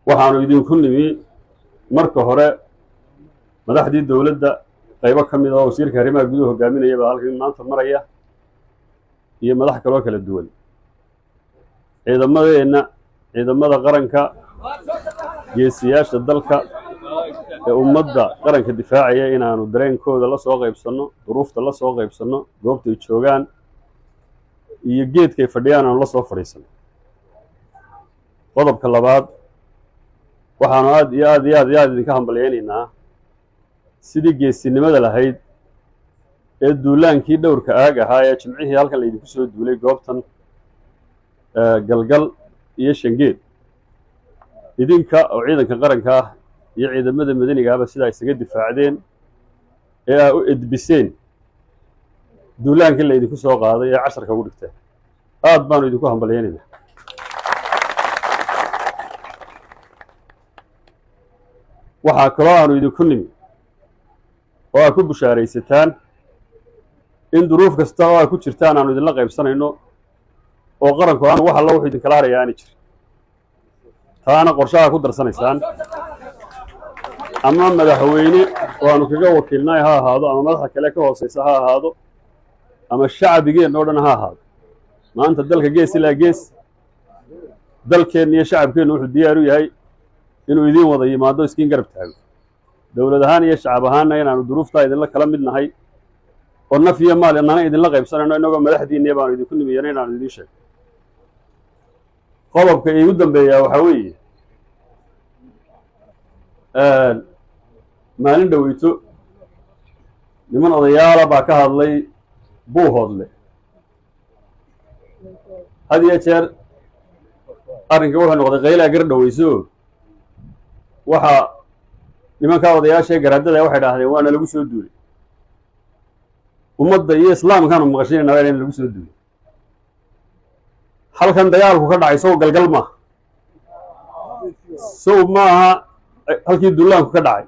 Waxaanu idinku nimi marka hore madaxdii dowladda qaybo ka mid oo wasiirka arrimaha guduhu hogaaminaya baa halkan maanta maraya iyo madax kaloo kala duwan. Ciidamadeenna, ciidamada qaranka, geesiyaasha dalka ee ummadda qaranka difaacaya, inaanu dareenkooda la soo qaybsanno, duruufta la soo qaybsanno, goobtay joogaan iyo geedkay fadhiyaan aanu la soo fadhiisanno. Qodobka labaad, waxaanu aad iyo aad iyo aad iyo aad idinka hambalyaynaynaa sidii geesinimada lahayd ee duulaankii dhowrka aag ahaa ee Jimcihii halkan laydinku soo duulay, goobtan Galgal iyo Shangeed, idinka oo ciidanka qaranka ah iyo ciidamada madaniga ahba sidaa isaga difaacdeen ee aa u edbiseen duulaankii laydinku soo qaaday ee casharka ugu dhigteen. Aad baanu idinku hambalyaynaynaa. Waxaa kaloo aanu idinku nimi oo aad ku bushaaraysataan in duruuf kasta oo aad ku jirtaan aanu idinla qaybsanayno, oo qaranku aanu wax alla wuxuu idinkala haraya aani jirin. Taana qorshaha ku darsanaysaan, ama madaxweyne oo aanu kaga wakiilnay ha ahaado, ama madaxda kale ka hooseysa ha ahaado, ama shacbigeenna oo dhan ha ahaado. Maanta dalka gees ilaa gees, dalkeenna iyo shacabkeennu wuxuu diyaar u yahay inuu idiin wada yimaado, iskiin garab taago, dowlad ahaan iyo shacab ahaanna inaanu duruuftaa idinla kala mid nahay oo naf iyo maal nana idinla qaybsanayno. Innagoo madaxdiinniya baanu idinku nimiyana inaanu idiin sheego. Qodobka iigu dambeeyaa waxaa weeye, maalin dhoweyto niman odayaala baa ka hadlay Buuhoodle. Had iyo jeer arrinka wuxuu noqday qaylaa gar dhoweyso. Waxaa nimankaa odayaashae garaadada waxay dhahdeen waana lagu soo duulay, ummadda iyo islaamkaanu maqashinayna waa in lagu soo duulay. Halkan dagaalku ka dhacay sow Galgal maaha? Sow maaha halkii duulaanku ka dhacay?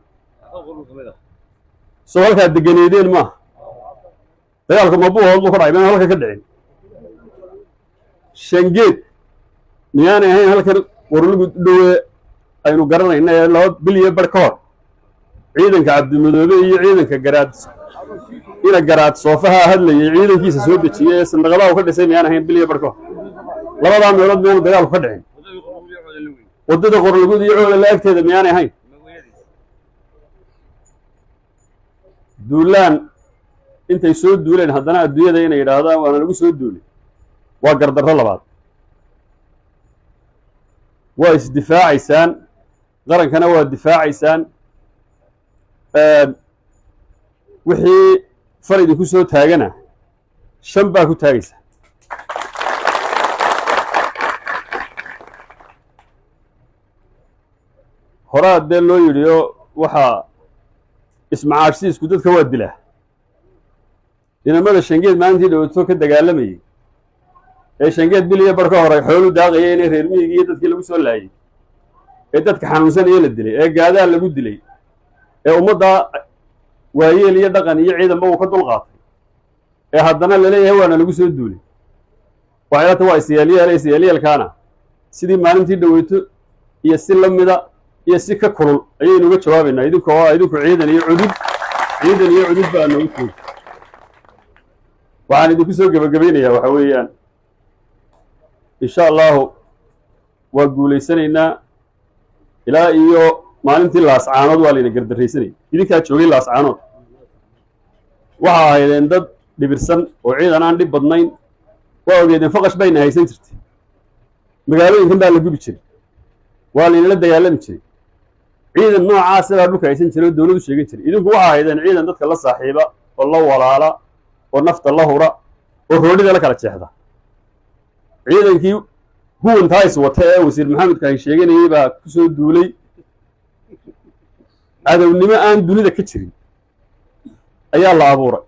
Sow halkaad deganeydeen maaha? Dagaalku ma Buuhood buu ka dhacay? Mayaan halka ka dhicin? Shangeed miyaanay ahayn halkan Warlugu dhowe aynu garanayna ee 2 bil iyo bar ka hor ciidanka Cabdimadoobe iyo ciidanka Garaad ina Garaad Soofaha hadlayay ciidankiisa soo dejiyey ee sandaqadaha u ka dhisay miyaan ahayn bil iyo bar ka hor? Labadaa meelood miyaanu dagaalku ka dhicin? Waddada Qorlugud iyo Cooda la agteeda miyaanay ahayn? Duulaan intay soo duuleen haddana adduunyada inay yidhaahdaan waana lagu soo duulay waa gardarro labaad. Waa isdifaacaysaan, qarankana waa difaacaysaan. Wixii far idinku soo taagana shan baa ku taagaysa. Horaa dee loo yidhi oo waxaa ismacaashsiisku dadka waa dilaa. Inamada Shangeed maalintii dhowto ka dagaalamayey ee Shangeed bil iyo bar ka horay xoolu daaqaya inay reer miyiga iyo dadkii lagu soo laayey ee dadka xanuunsanaya la dilay ee gaadaa lagu dilay ee ummaddaa waayeel iyo dhaqan iyo ciidanba uu ka dul qaatay ee haddana laleeyahay waana lagu soo duulay, waxay la ta waa isyeelyeela. Isyeelyeelkaana sidii maalintii dhoweyto iyo si la mida iyo si ka kulul ayaynu uga jawaabaynaa. Idinku oo idinku ciidan iyo cudud, ciidan iyo cudud baa noogu tuuri. Waxaan idinku soo gebagabaynayaa waxa weeyaan, insha allahu waa guulaysanaynaa. Ilaa iyo maalintii Laascaanood waa layna gardarraysanayay. Idinkaa joogay Laascaanood, waxa ahaydeen dad dhibirsan oo ciidan aan dhib badnayn. Waa ogeedeen, faqash bayna haysan jirtay, magaalooyinkan baa la gubi jiray, waa laynala dagaalami jiray. Ciidan noocaasa baa dhulka haysan jiray oo dowladu sheegan jiray. Idinku waxa ahaydeen ciidan dadka la saaxiiba oo la walaala oo nafta la hura oo roodhida la kala jeexda. Ciidankii huwantaa is wata ee wasiir Maxamedka ay sheeganayay baa ku soo duulay. Cadownimo aan dunida ka jirin ayaa la abuuray.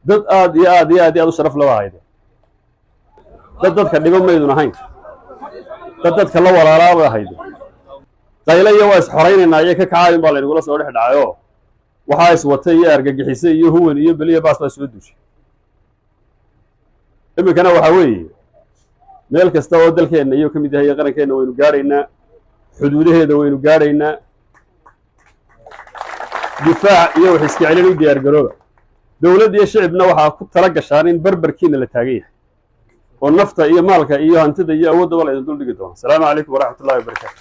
Dad aad iyo aad iyo aad iyo aad u sharaf laba ahaydeen, dad dadka dhibo maydun ahayn, dad dadka la walaalaa bay ahaydeen. Qayle iyo waa isxoraynaynaa iyo ka kacayun baa laynagula soo dhex dhacayoo waxaa iswatay iyo argagixisay iyo huwan iyo beliya baas baa soo duushay. Iminkana waxaa weeye Meel kasta oo dalkeenna iyo ka mid yahay qarankeenna waynu gaadhaynaa, xuduudaheeda waynu gaadhaynaa. Difaac iyo wax iska celin u diyaar garooba. Dowladd iyo shicibna waxaa ku tala gashaan in barbarkiina la taagan yahay oo nafta iyo maalka iyo hantida iyo awooddaba la idin dul dhigi doono. Asalaamu calaykum waraxmat ullahi wabarakaatu.